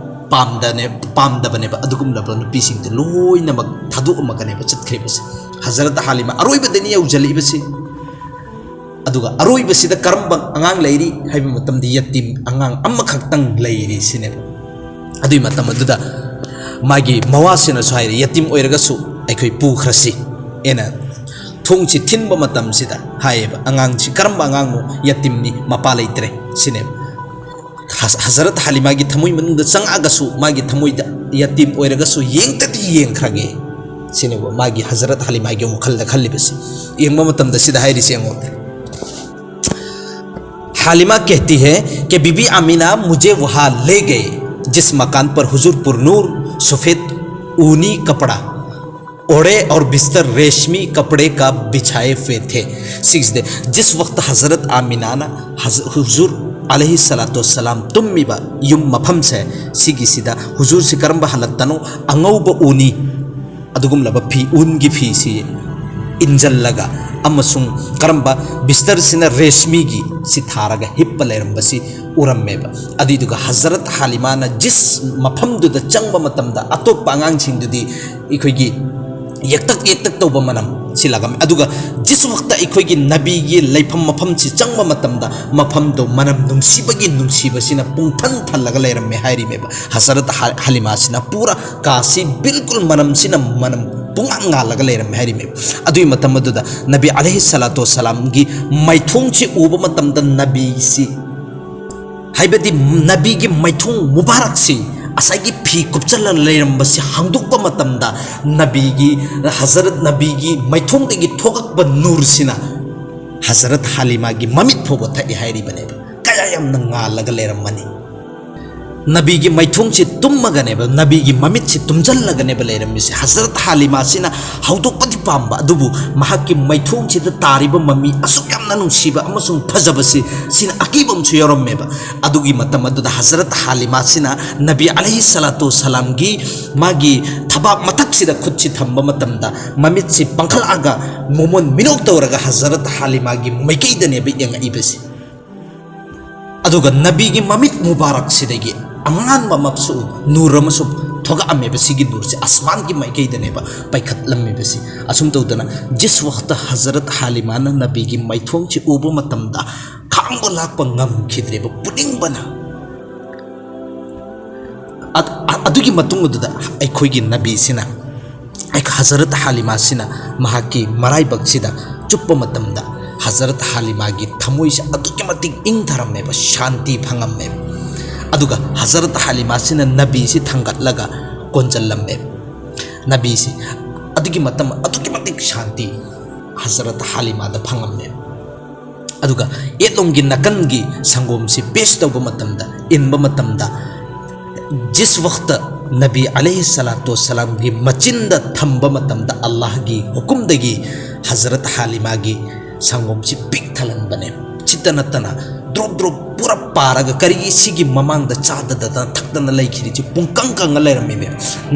ꯄꯥꯝꯗꯅꯦ-, ꯄꯥꯝꯗꯕꯅꯦꯕ ꯑꯗꯨꯒꯨꯝꯂꯕ ꯅꯨꯄꯤꯁꯤꯡꯗꯨ ꯂꯣꯏꯅꯃꯛ ꯊꯥꯗꯣꯛꯑꯝꯃꯒꯅꯦꯕ ꯆꯠꯈ꯭ꯔꯤꯕꯁꯦ꯫ ꯍꯖꯔꯠ ꯍꯥꯂꯤꯃꯥ ꯑꯔꯣꯏꯕꯗꯅꯤ ꯌꯧꯖꯜꯂꯛꯏꯕꯁꯤ꯫ ꯑꯗꯨꯒ ꯑꯔꯣꯏꯕꯁꯤꯗ ꯀꯔꯝꯕ ꯑꯉꯥꯡ ꯂꯩꯔꯤ ꯍꯥꯏꯕ ꯃꯇꯝꯗ ꯌꯇꯤꯝ ꯑꯉꯥꯡ ꯑꯃꯈꯛꯇꯪ ꯂꯩꯔꯤ ꯁꯤꯅꯦꯕ꯫ ꯑꯗꯨꯒꯤ ꯃꯇꯝ ꯑꯗꯨꯗ ꯃꯥꯒꯤ ꯃꯋꯥꯁꯤꯅꯁꯨ ꯍꯥꯏꯔꯦ, "ꯌꯇꯤꯝ ꯑꯣꯏꯔꯒꯁꯨ ꯑꯩꯈꯣꯏ ꯄꯨꯈ꯭ꯔꯁꯤ" ꯑꯅ꯫ ꯊꯣꯡꯁꯤ ꯊꯤꯟꯕ ꯃꯇꯝꯁꯤꯗ ꯍꯥꯏꯌꯦꯕ, "ꯑꯉꯥꯡꯁꯤ ꯀꯔꯝꯕ ꯑꯉꯥꯡꯅꯣ? ꯌꯇꯤꯝꯅꯤ, ꯃꯄꯥ ꯂꯩꯇ꯭ꯔꯦ" ꯁꯤꯅꯦꯕ꯫ ꯍꯖ-, ꯍꯖꯔꯠ ꯍꯥꯂꯤꯃꯥꯒꯤ ꯊꯃꯣꯏ ꯃꯅꯨꯡꯗ ꯆꯪꯉꯛꯑꯒꯁꯨ ꯃꯥꯒꯤ ꯊꯃꯣꯏꯗ ꯌꯇꯤꯝ ꯑꯣꯏꯔꯒꯁꯨ ꯌꯦꯡꯇꯗꯤ ꯌꯦꯡꯈ꯭ꯔꯒꯦ ꯁꯤꯅꯦꯕ ꯃꯥꯒꯤ ꯍꯖꯔꯠ ꯍꯥꯂꯤꯃꯥꯒꯤ ꯋꯥꯈꯜꯗ ꯈꯜꯂꯤꯕꯁꯤ꯫ ꯌꯦꯡꯕ ꯃꯇꯝꯗ ꯁꯤꯗ ꯍꯥꯏꯔꯤꯁꯤ ꯌꯦꯡꯉꯣ꯫ हालिमा कहती है कि बीबी आमिना मुझे वहाँ ले गए, जिस मकान पर हुजूर पुरनूर सफ़ेद ऊनी कपड़ा ओढ़े और बिस्तर रेशमी कपड़े का बिछाए हुए थे। ꯁꯤꯒꯤꯁꯤꯗ, जिस वक्त हज़रत आमिना ना हज़-, हुजूर अलैहि सलातु वस्सलाम ꯇꯨꯝꯃꯤꯕ ꯌꯨꯝ ꯃꯐꯝꯁꯦ, ꯁꯤꯒꯤꯁꯤꯗ ꯍꯨꯖꯨꯔꯁꯤ ꯀꯔꯝꯕ ꯍꯥꯂꯠꯇꯅꯣ? ꯑꯉꯧꯕ ꯎꯅꯤ, ꯑꯗꯨꯒꯨꯝꯂꯕ ꯐꯤ, ꯎꯟꯒꯤ ꯐꯤꯁꯤ ꯏꯟꯖꯜꯂꯒ ꯑꯃꯁꯨꯡ ꯀꯔꯝꯕ ꯕꯤꯁꯇꯔꯁꯤꯅ ꯔꯦꯁꯃꯤꯒꯤ ꯁꯤ ꯊꯥꯔꯒ ꯍꯤꯞꯄ ꯂꯩꯔꯝꯕꯁꯤ ꯎꯔꯝꯃꯦꯕ꯫ ꯑꯗꯨꯏꯗꯨꯒ ꯍꯖꯔꯠ ꯍꯥꯂꯤꯃꯥꯅ ꯖꯤꯁ ꯃꯐꯝꯗꯨꯗ ꯆꯪꯕ ꯃꯇꯝꯗ ꯑꯇꯣꯞꯄ ꯑꯉꯥꯡꯁꯤꯡꯗꯨꯗꯤ ꯑꯩꯈꯣꯏꯒꯤ ꯌꯦꯛꯇꯛ ꯌꯦꯛꯇꯛ ꯇꯧꯕ ꯃꯅꯝ ꯁꯤ ꯂꯥꯛꯂꯝꯃꯤ꯫ ꯑꯗꯨꯒ ꯖꯤꯁ ꯋꯛꯇ ꯑꯩꯈꯣꯏꯒꯤ ꯅꯕꯤꯒꯤ ꯂꯩꯐꯝ ꯃꯐꯝꯁꯤ ꯆꯪꯕ ꯃꯇꯝꯗ ꯃꯐꯝꯗꯣ ꯃꯅꯝ ꯅꯨꯡꯁꯤꯕꯒꯤ ꯅꯨꯡꯁꯤꯕꯁꯤꯅ ꯄꯨꯡꯊꯟ ꯊꯜꯂꯒ ꯂꯩꯔꯝꯃꯦ ꯍꯥꯏꯔꯤꯃꯦꯕ꯫ ꯍꯖꯔꯠ ꯍꯥ-, ꯍꯥꯂꯤꯃꯥꯁꯤꯅ ꯄꯨꯔꯥ ꯀꯥꯁꯤ ꯕꯤꯜꯀꯨꯜ ꯃꯅꯝꯁꯤꯅ ꯃꯅꯝ ꯄꯨꯡꯉꯥꯟ ꯉꯥꯜꯂꯒ ꯂꯩꯔꯝꯃꯦ ꯍꯥꯏꯔꯤꯃꯦꯕ꯫ ꯑꯗꯨꯒꯤ ꯃꯇꯝ ꯑꯗꯨꯗ ꯅꯕꯤ ꯑꯂꯩꯍꯤ ꯁꯂꯥꯇꯨ ꯋꯁꯁꯂꯥꯝꯒꯤ ꯃꯥꯏꯊꯣꯡꯁꯤ ꯎꯕ ꯃꯇꯝꯗ ꯅꯕꯤꯁꯤ, ꯍꯥꯏꯕꯗꯤ ꯅꯕꯤꯒꯤ ꯃꯥꯏꯊꯣꯡ ꯃꯨꯕꯥꯔꯛꯁꯤ ꯉꯁꯥꯏꯒꯤ ꯐꯤ ꯀꯨꯞꯆꯜꯂ ꯂꯩꯔꯝꯕꯁꯤ ꯍꯥꯡꯗꯣꯛꯄ ꯃꯇꯝꯗ ꯅꯕꯤꯒꯤ, ꯍꯖꯔꯠ ꯅꯕꯤꯒꯤ ꯃꯥꯏꯊꯣꯡꯗꯒꯤ ꯊꯣꯛꯂꯛꯄ ꯅꯨꯔꯁꯤꯅ ꯍꯖꯔꯠ ꯍꯥꯂꯤꯃꯥꯒꯤ ꯃꯃꯤꯠ ꯐꯥꯎꯕ ꯊꯛꯑꯦ ꯍꯥꯏꯔꯤꯕꯅꯦꯕ꯫ ꯀꯌꯥ ꯌꯥꯝꯅ ꯉꯥꯜꯂꯒ ꯂꯩꯔꯝꯃꯅꯤ꯫ ꯅꯕꯤꯒꯤ ꯃꯥꯏꯊꯣꯡꯁꯤ ꯇꯨꯝꯃꯒꯅꯦꯕ, ꯅꯕꯤꯒꯤ ꯃꯃꯤꯠꯁꯤ ꯇꯨꯝꯖꯜꯂꯒꯅꯦꯕ ꯂꯩꯔꯝꯃꯤꯁꯦ꯫ ꯍꯖꯔꯠ ꯍꯥꯂꯤꯃꯥꯁꯤꯅ ꯍꯧꯗꯣꯛꯄꯗꯤ ꯄꯥꯝꯕ, ꯑꯗꯨꯕꯨ ꯃꯍꯥꯛꯀꯤ ꯃꯥꯏꯊꯣꯡꯁꯤꯗ ꯇꯥꯔꯤꯕ ꯃꯃꯤ ꯑꯁꯨꯛ ꯌꯥꯝꯅ ꯅꯨꯡꯁꯤꯕ ꯑꯃꯁꯨꯡ ꯐꯖꯕꯁꯤ, ꯁꯤꯅ ꯑꯀꯤꯕ ꯑꯃꯁꯨ ꯌꯥꯎꯔꯝꯃꯦꯕ꯫ ꯑꯗꯨꯒꯤ ꯃꯇꯝ ꯑꯗꯨꯗ ꯍꯖꯔꯠ ꯍꯥꯂꯤꯃꯥꯁꯤꯅ ꯅꯕꯤ ꯑꯂꯩꯍꯤ ꯁꯂꯥꯇꯨ ꯁꯂꯥꯝꯒꯤ ꯃꯥꯒꯤ ꯊꯕꯥꯛ ꯃꯊꯛꯁꯤꯗ ꯈꯨꯠꯁꯤ ꯊꯝꯕ ꯃꯇꯝꯗ ꯃꯃꯤꯠꯁꯤ ꯄꯥꯡꯈꯠꯂꯛꯑꯒ ꯃꯣꯃꯣꯟ ꯃꯤꯅꯣꯛ ꯇꯧꯔꯒ ꯍꯖꯔꯠ ꯍꯥꯂꯤꯃꯥꯒꯤ ꯃꯥꯏꯀꯩꯗꯅꯦꯕ ꯌꯦꯡꯉꯛꯏꯕꯁꯤ꯫ ꯑꯗꯨꯒ ꯅꯕꯤꯒꯤ ꯃꯃꯤꯠ ꯃꯨꯕꯥꯔꯛꯁꯤꯗꯒꯤ ꯑꯉꯥꯟꯕ ꯑꯃꯁꯨ, ꯅꯨꯔ ꯑꯃꯁꯨ ꯊꯣꯛꯂꯛꯑꯝꯃꯦꯕ꯫ ꯁꯤꯒꯤ ꯅꯨꯔꯁꯤ ꯑꯁꯃꯥꯟꯒꯤ ꯃꯥꯏꯀꯩꯗꯅꯦꯕ ꯄꯥꯏꯈꯠꯂꯝꯃꯤꯕꯁꯤ꯫ ꯑꯁꯨꯝ ꯇꯧꯗꯅ ꯖꯤꯁ ꯋꯥꯈꯇ ꯍꯖꯔꯠ ꯍꯥꯂꯤꯃꯥꯅ ꯅꯕꯤꯒꯤ ꯃꯥꯏꯊꯣꯡꯁꯤ ꯎꯕ ꯃꯇꯝꯗ ꯈꯥꯡꯕ ꯂꯥꯛꯄ ꯉꯝꯈꯤꯗ꯭ꯔꯦꯕ ꯄꯨꯅꯤꯡꯕꯅ꯫ ꯑꯗ-, ꯑ-, ꯑꯗꯨꯒꯤ ꯃꯇꯨꯡ ꯑꯗꯨꯗ ꯑꯩꯈꯣꯏꯒꯤ ꯅꯕꯤꯁꯤꯅ, ꯑꯩ-, ꯍꯖꯔꯠ ꯍꯥꯂꯤꯃꯥꯁꯤꯅ ꯃꯍꯥꯛꯀꯤ ꯃꯔꯥꯏꯕꯛꯁꯤꯗ ꯆꯨꯞꯄ ꯃꯇꯝꯗ ꯍꯖꯔꯠ ꯍꯥꯂꯤꯃꯥꯒꯤ ꯊꯃꯣꯏꯁꯦ ꯑꯗꯨꯛꯀꯤ ꯃꯇꯤꯛ ꯏꯪꯊꯔꯝꯃꯦꯕ, ꯁꯥꯟꯇꯤ ꯐꯪꯉꯝꯃꯦꯕ꯫ ꯑꯗꯨꯒ ꯍꯖꯔꯠ ꯍꯥꯂꯤꯃꯥꯁꯤꯅ ꯅꯕꯤꯁꯤ ꯊꯥꯡꯒꯠꯂꯒ ꯀꯣꯟꯖꯜꯂꯝꯃꯦꯕ꯫ ꯅꯕꯤꯁꯤ ꯑꯗꯨꯒꯤ ꯃꯇꯝ ꯑꯗꯨꯛꯀꯤ ꯃꯇꯤꯛ ꯁꯥꯟꯇꯤ ꯍꯖꯔꯠ ꯍꯥꯂꯤꯃꯥꯗ ꯐꯪꯉꯝꯃꯦꯕ꯫ ꯑꯗꯨꯒ ꯌꯦꯠꯂꯣꯝꯒꯤ ꯅꯥꯀꯟꯒꯤ ꯁꯪꯒꯣꯝꯁꯤ ꯄꯦꯁ ꯇꯧꯕ ꯃꯇꯝꯗ, ꯏꯟꯕ ꯃꯇꯝꯗ, ꯖꯤꯁ ꯋꯥꯈꯇ ꯅꯕꯤ ꯑꯂꯩꯍꯤ ꯁꯂꯥꯇꯨ ꯋꯁꯂꯥꯝꯒꯤ ꯃꯆꯤꯟꯗ ꯊꯝꯕ ꯃꯇꯝꯗ ꯑꯜꯂꯥꯍꯒꯤ ꯍꯨꯀꯨꯝꯗꯒꯤ ꯍꯖꯔꯠ ꯍꯥꯂꯤꯃꯥꯒꯤ ꯁꯪꯒꯣꯝꯁꯤ ꯄꯤꯛ ꯊꯜꯍꯟꯕꯅꯦ꯫ ꯁꯤꯇ ꯅꯠꯇꯅ ꯗ꯭ꯔꯣꯞ ꯗ꯭ꯔꯣꯞ ꯄꯨꯔꯞ ꯄꯥꯔꯒ ꯀꯔꯤꯒꯤ ꯁꯤꯒꯤ ꯃꯃꯥꯡꯗ ꯆꯥꯗꯗꯅ ꯊꯛꯇꯅ ꯂꯩꯈꯤꯔꯤꯁꯤ ꯄꯨꯡꯀꯪ ꯀꯪꯉ ꯂꯩꯔꯝꯃꯤꯅꯦ꯫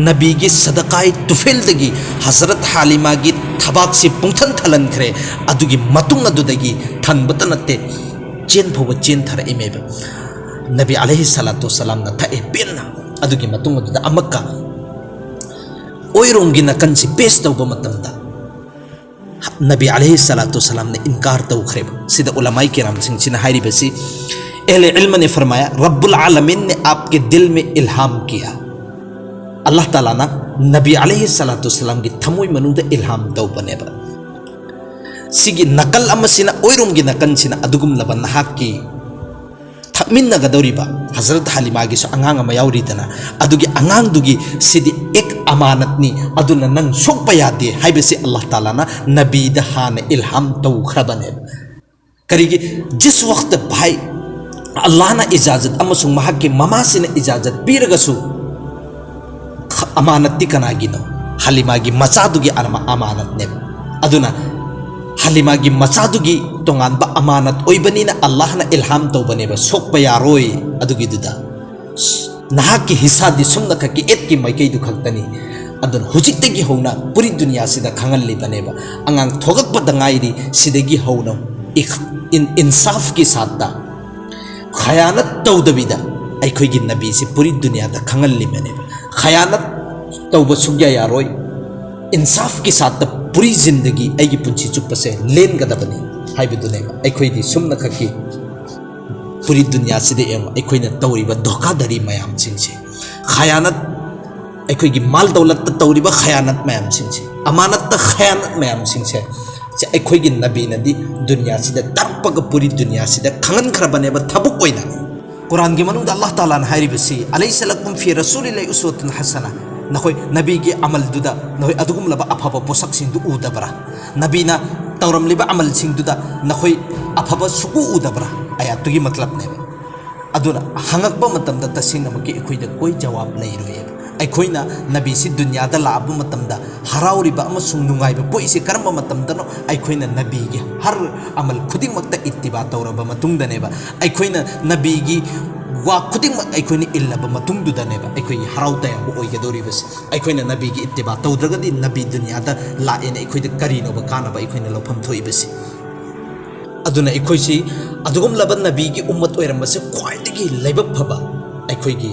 ꯅꯕꯤꯒꯤ ꯁꯗꯀꯥꯏ ꯇꯨꯐꯦꯜꯗꯒꯤ ꯍꯖꯔꯠ ꯍꯥꯂꯤꯃꯥꯒꯤ ꯊꯕꯥꯛꯁꯤ ꯄꯨꯡꯊꯟ ꯊꯜꯍꯟꯈ꯭ꯔꯦ꯫ ꯑꯗꯨꯒꯤ ꯃꯇꯨꯡ ꯑꯗꯨꯗꯒꯤ ꯊꯟꯕꯇ ꯅꯠꯇꯦ, ꯆꯦꯟ ꯐꯥꯎꯕ ꯆꯦꯟꯊꯔꯛꯏꯃꯦꯕ꯫ ꯅꯕꯤ ꯑꯂꯩꯍꯤ ꯁꯂꯥꯇꯨ ꯋꯁꯂꯥꯝꯅ ꯊꯛꯑꯦ ꯄꯦꯟꯅ꯫ ꯑꯗꯨꯒꯤ ꯃꯇꯨꯡ ꯑꯗꯨꯗ ꯑꯃꯛꯀ ꯑꯣꯏꯔꯣꯝꯒꯤ ꯅꯥꯀꯟꯁꯤ ꯄꯦꯁ ꯇꯧꯕ ꯃꯇꯝꯗ ꯅꯕꯤ ꯑꯂꯩꯍꯤ ꯁꯂꯥꯇꯨ ꯋꯁꯂꯥꯝꯅ ꯏꯟꯀꯥꯔ ꯇꯧꯈ꯭ꯔꯦꯕ꯫ ꯁꯤꯗ ꯎꯂꯃꯥꯏ ꯀꯤꯔꯥꯝꯁꯤꯡꯁꯤꯅ ꯍꯥꯏꯔꯤꯕꯁꯤ, ꯑꯍꯂꯦ ꯏꯜꯃ ꯅꯦ ꯐꯔꯃꯥꯌꯥ, ꯔꯕꯨꯜ ꯑꯥꯂꯃꯤꯟ ꯅꯦ ꯑꯥꯞꯀꯦ ꯗꯤꯜ ꯃꯦ ꯏꯜꯍꯥꯝ ꯀꯤꯌꯥ꯫ ꯑꯜꯂꯥꯍ ꯇꯥꯂꯥꯅ ꯅꯕꯤ ꯑꯂꯩꯍꯤ ꯁꯂꯥꯇꯨ ꯋꯁꯂꯥꯝꯒꯤ ꯊꯃꯣꯏ ꯃꯅꯨꯡꯗ ꯏꯜꯍꯥꯝ ꯇꯧꯕꯅꯦꯕ꯫ ꯁꯤꯒꯤ ꯅꯥꯀꯜ ꯑꯃꯁꯤꯅ, ꯑꯣꯏꯔꯣꯝꯒꯤ ꯅꯥꯀꯟꯁꯤꯅ ꯑꯗꯨꯒꯨꯝꯂꯕ ꯅꯍꯥꯛꯀꯤ ꯊ-, ꯃꯤꯟꯅꯒꯗꯧꯔꯤꯕ ꯍꯖꯔꯠ ꯍꯂꯤꯃꯥꯒꯤꯁꯨ ꯑꯉꯥꯡ ꯑꯃ ꯌꯥꯎꯔꯤꯗꯅ, ꯑꯗꯨꯒꯤ ꯑꯉꯥꯡꯗꯨꯒꯤ ꯁꯤꯗꯤ ꯑꯦꯛ ꯑꯃꯥꯅꯠꯅꯤ, ꯑꯗꯨꯅ ꯅꯪ ꯁꯣꯛꯄ ꯌꯥꯗꯦ ꯍꯥꯏꯕꯁꯤ ꯑꯜꯂꯥꯍ ꯇꯥꯂꯥꯅ ꯅꯕꯤꯗ ꯍꯥꯟꯅ ꯏꯜꯍꯥꯝ ꯇꯧꯈ꯭ꯔꯕꯅꯦꯕ꯫ ꯀꯔꯤꯒꯤ? ꯖꯤꯁ ꯋꯥꯛꯇ ꯚꯥꯏ, ꯑꯜꯂꯥꯍꯅ ꯏꯖꯥꯖꯠ ꯑꯃꯁꯨꯡ ꯃꯍꯥꯛꯀꯤ ꯃꯃꯥꯁꯤꯅ ꯏꯖꯥꯖꯠ ꯄꯤꯔꯒꯁꯨ, ꯈ-, ꯑꯃꯥꯅꯠꯇꯤ ꯀꯅꯥꯒꯤꯅꯣ? ꯍꯂꯤꯃꯥꯒꯤ ꯃꯆꯥꯗꯨꯒꯤ ꯑꯃ-, ꯑꯃꯥꯅꯠꯅꯦꯕ꯫ ꯑꯗꯨꯅ ꯍꯂꯤꯃꯥꯒꯤ ꯃꯆꯥꯗꯨꯒꯤ ꯇꯣꯉꯥꯟꯕ ꯑꯃꯥꯅꯠ ꯑꯣꯏꯕꯅꯤꯅ ꯑꯜꯂꯥꯍꯅ ꯏꯜꯍꯥꯝ ꯇꯧꯕꯅꯦꯕ, ꯁꯣꯛꯄ ꯌꯥꯔꯣꯏ ꯑꯗꯨꯒꯤꯗꯨꯗ꯫ ꯅꯍꯥꯛꯀꯤ ꯍꯤꯁꯥꯗꯤ ꯁꯨꯝꯅꯈꯛꯀꯤ ꯑꯦꯠꯀꯤ ꯃꯥꯏꯀꯩꯗꯨ ꯈꯛꯇꯅꯤ꯫ ꯑꯗꯨꯅ ꯍꯧꯖꯤꯛꯇꯒꯤ ꯍꯧꯅ ꯄꯨꯔꯤ ꯗꯨꯅꯤꯌꯥꯁꯤꯗ ꯈꯪꯍꯜꯂꯤꯕꯅꯦꯕ꯫ ꯑꯉꯥꯡ ꯊꯣꯛꯂꯛꯄꯗ ꯉꯥꯏꯔꯤ, ꯁꯤꯗꯒꯤ ꯍꯧꯅ ꯏꯈ-, ꯏꯟ-, ꯏꯟꯁꯥꯐꯀꯤ ꯁꯥꯠꯇ, ꯈꯌꯥꯅꯠ ꯇꯧꯗꯕꯤꯗ ꯑꯩꯈꯣꯏꯒꯤ ꯅꯕꯤꯁꯤ ꯄꯨꯔꯤ ꯗꯨꯅꯤꯌꯥꯗ ꯈꯪꯍꯜꯂꯤꯕꯅꯦꯕ꯫ ꯈꯌꯥꯅꯠ ꯇꯧꯕ ꯁꯨꯡꯌꯥ ꯌꯥꯔꯣꯏ꯫ ꯏꯟꯁꯥꯐꯀꯤ ꯁꯥꯠꯇ ꯄꯨꯔꯤ ꯖꯤꯟꯗꯒꯤ ꯑꯩꯒꯤ ꯄꯨꯟꯁꯤ ꯆꯨꯞꯄꯁꯦ ꯂꯦꯟꯒꯗꯕꯅꯤ ꯍꯥꯏꯕꯗꯨꯅꯦꯕ꯫ ꯑꯩꯈꯣꯏꯗꯤ ꯁꯨꯝꯅꯈꯛꯀꯤ ꯄꯨꯔꯤ ꯗꯨꯅꯤꯌꯥꯁꯤꯗ ꯌꯦꯡꯉꯣ, ꯑꯩꯈꯣꯏꯅ ꯇꯧꯔꯤꯕ ꯙꯣꯀꯥꯙꯔꯤ ꯃꯌꯥꯝꯁꯤꯡꯁꯦ, ꯈꯌꯥꯅꯠ, ꯑꯩꯈꯣꯏꯒꯤ ꯃꯥꯜ ꯗꯧꯂꯠꯇ ꯇꯧꯔꯤꯕ ꯈꯌꯥꯅꯠ ꯃꯌꯥꯝꯁꯤꯡꯁꯦ, ꯑꯃꯥꯅꯠꯇ ꯈꯌꯥꯅꯠ ꯃꯌꯥꯝꯁꯤꯡꯁꯦ, ꯁꯦ ꯑꯩꯈꯣꯏꯒꯤ ꯅꯕꯤꯅꯗꯤ ꯗꯨꯅꯤꯌꯥꯁꯤꯗ ꯇꯥꯔꯛꯄꯒ ꯄꯨꯔꯤ ꯗꯨꯅꯤꯌꯥꯁꯤꯗ ꯈꯪꯍꯟꯈ꯭ꯔꯕꯅꯦꯕ ꯊꯕꯛ ꯑꯣꯏꯅ꯫ ꯀꯨꯔꯥꯟꯒꯤ ꯃꯅꯨꯡꯗ ꯑꯜꯂꯥꯍ ꯇꯥꯂꯥꯅ ꯍꯥꯏꯔꯤꯕꯁꯤ, "ꯑꯂꯩꯁ ꯂꯀꯨꯝ ꯐꯤ ꯔꯁꯨꯂꯤꯜꯂꯥꯍꯤ ꯎꯁꯋꯥꯇꯨꯟ ꯍꯁꯅꯥ", ꯅꯈꯣꯏ ꯅꯕꯤꯒꯤ ꯑꯃꯜꯗꯨꯗ ꯅꯈꯣꯏ ꯑꯗꯨꯒꯨꯝꯂꯕ ꯑꯐꯕ ꯄꯣꯠꯁꯛꯁꯤꯡꯗꯨ ꯎꯗꯕ꯭ꯔꯥ? ꯅꯕꯤꯅ ꯇꯧꯔꯝꯂꯤꯕ ꯑꯃꯜꯁꯤꯡꯗꯨꯗ ꯅꯈꯣꯏ ꯑꯐꯕ ꯁꯨꯛꯎ ꯎꯗꯕ꯭ꯔꯥ? ꯑꯌꯥꯠꯇꯨꯒꯤ ꯃꯇꯂꯕꯅꯦꯕ꯫ ꯑꯗꯨꯅ ꯍꯪꯉꯛꯄ ꯃꯇꯝꯗ ꯇꯁꯦꯡꯅꯃꯛꯀꯤ ꯑꯩꯈꯣꯏꯗ ꯀꯣꯏ ꯖꯋꯥꯕ ꯂꯩꯔꯣꯏꯌꯦꯕ꯫ ꯑꯩꯈꯣꯏꯅ ꯅꯕꯤꯁꯤ ꯗꯨꯅꯤꯌꯥꯗ ꯂꯥꯛꯄ ꯃꯇꯝꯗ ꯍꯔꯥꯎꯔꯤꯕ ꯑꯃꯁꯨꯡ ꯅꯨꯡꯉꯥꯏꯕ ꯄꯣꯛꯏꯁꯤ ꯀꯔꯝꯕ ꯃꯇꯝꯗꯅꯣ? ꯑꯩꯈꯣꯏꯅ ꯅꯕꯤꯒꯤ ꯍꯔ ꯑꯃꯜ ꯈꯨꯗꯤꯡꯃꯛꯇ ꯏꯠꯇꯤꯕꯥ ꯇꯧꯔꯕ ꯃꯇꯨꯡꯗꯅꯦꯕ꯫ ꯑꯩꯈꯣꯏꯅ ꯅꯕꯤꯒꯤ ꯋꯥ ꯈꯨꯗꯤꯡꯃꯛ ꯑꯩꯈꯣꯏꯅ ꯏꯜꯂꯕ ꯃꯇꯨꯡꯗꯨꯗꯅꯦꯕ ꯑꯩꯈꯣꯏꯒꯤ ꯍꯔꯥꯎ ꯇꯌꯥꯝꯕ ꯑꯣꯏꯒꯗꯧꯔꯤꯕꯁꯦ꯫ ꯑꯩꯈꯣꯏꯅ ꯅꯕꯤꯒꯤ ꯏꯠꯇꯤꯕꯥ ꯇꯧꯗ꯭ꯔꯒꯗꯤ ꯅꯕꯤ ꯗꯨꯅꯤꯌꯥꯗ ꯂꯥꯛꯑꯦꯅ ꯑꯩꯈꯣꯏꯗ ꯀꯔꯤꯅꯣꯕ ꯀꯥꯟꯅꯕ ꯑꯩꯈꯣꯏꯅ ꯂꯧꯐꯝ ꯊꯣꯛꯏꯕꯁꯤ? ꯑꯗꯨꯅ ꯑꯩꯈꯣꯏꯁꯤ ꯑꯗꯨꯒꯨꯝꯂꯕ ꯅꯕꯤꯒꯤ ꯎꯝꯃꯠ ꯑꯣꯏꯔꯝꯕꯁꯦ ꯈ꯭ꯋꯥꯏꯗꯒꯤ ꯂꯥꯏꯕꯛ ꯐꯕ ꯑꯩꯈꯣꯏꯒꯤ